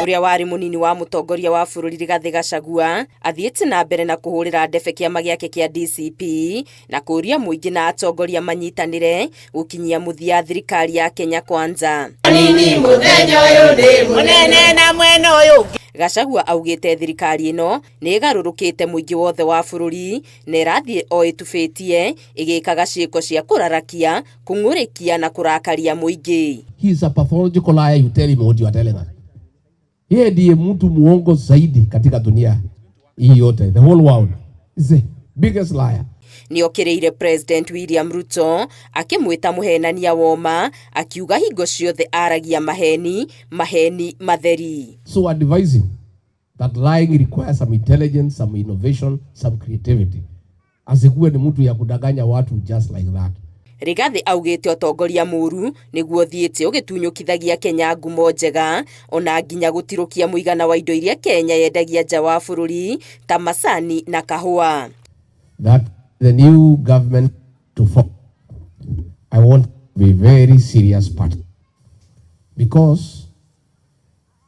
Ũrĩa warĩ mũnini wa mũtongoria wa bũrũri Rigathĩ Gachagua athiĩte na mbere na kũhũrĩra ndebe kĩama gĩake kĩa DCP na kũũria mũingĩ na atongoria manyitanĩre gũkinyia mũthia thirikari ya Kenya Kwanza. Mũnene na mwena ũyũ ũngĩ. Gachagua augĩte thirikari ĩno nĩ ĩgarũrũkĩte mũingĩ wothe wa bũrũri na ĩrathiĩ o ĩtubĩtie ĩgĩkaga ciĩko cia kũrarakia, kũng'ũrĩkia na kũrakaria mũingĩ. He is a pathological liar. You tell him what you are telling us. Yeye ndiye mtu muongo zaidi katika dunia hii yote, the whole world. He's the biggest liar. Nĩokĩrĩire President William Ruto akĩmwĩta mũhenania woma, akiuga hingo ciothe aragia maheni, maheni matheri. So advise him that lying requires some intelligence, some innovation, some creativity. Asikuwe ni mtu ya kudanganya watu just like that. Rigathĩ augĩte ũtongoria mũru nĩguo ũthiĩte ũgĩtunyũkithagia Kenya ngumo njega, ona nginya gũtirũkia mũigana wa indo iria Kenya yendagia nja wa bũrũri ta macani na kahũa. That the new government to form, I want to be very serious part. Because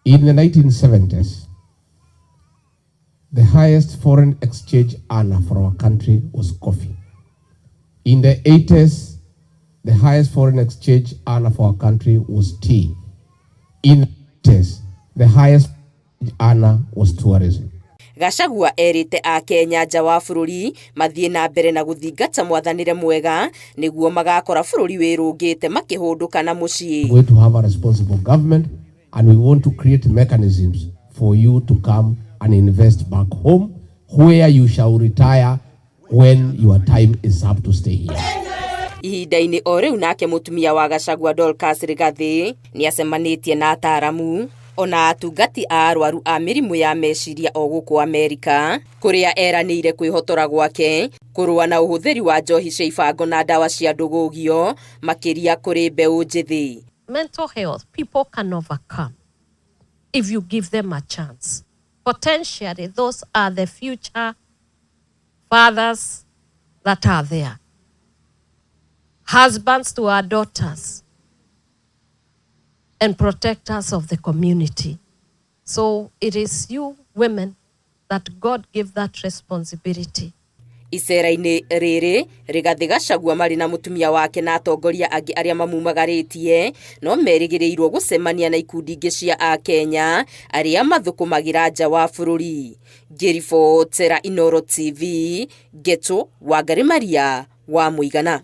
in the 1970s, the highest foreign exchange earner for our country was coffee. In the 80s, the highest foreign exchange earner for our country was tea. In the 80s, the highest earner was tourism. Gachagua erĩte Akenya nja wa bũrũri mathiĩ na mbere na gũthingata mwathanĩre mwega nĩguo magakora bũrũri wĩrũngĩte makĩhũndũka na mũciĩ. We're going to have a responsible government and we want to create mechanisms for you to come and invest back home where you shall retire when your time is up to stay here. Ihinda-inĩ o rĩu nake mũtumia wa Gachagua Dorcas Rigathĩ nĩacemanĩtie na ataramu ona atungati a arwaru a mĩrimũ ya meciria o gũkũ Amerika, kũrĩa eranĩire kwĩhotora gwake kũrũa na ũhũthĩri wa njohi cia ibango na ndawa cia ndũgũgio makĩria kũrĩ mbeũ njĩthĩ. Mental health, people can overcome if you give them a chance. Potentially, those are the future fathers that are there, husbands to our daughters, and protectors of the community. So it is you women that God give that responsibility. Icera-inĩ rĩrĩ, Rigathĩ Gachagua marĩ na mũtumia wake na atongoria angĩ arĩa mamumagarĩtie no merĩgĩrĩirwo gũcemania na ikundi ingĩ cia Akenya arĩa mathũkũmagĩra nja wa bũrũri. Ngĩribotera Inooro TV, Ngeto Wangari Maria wa Mũigana.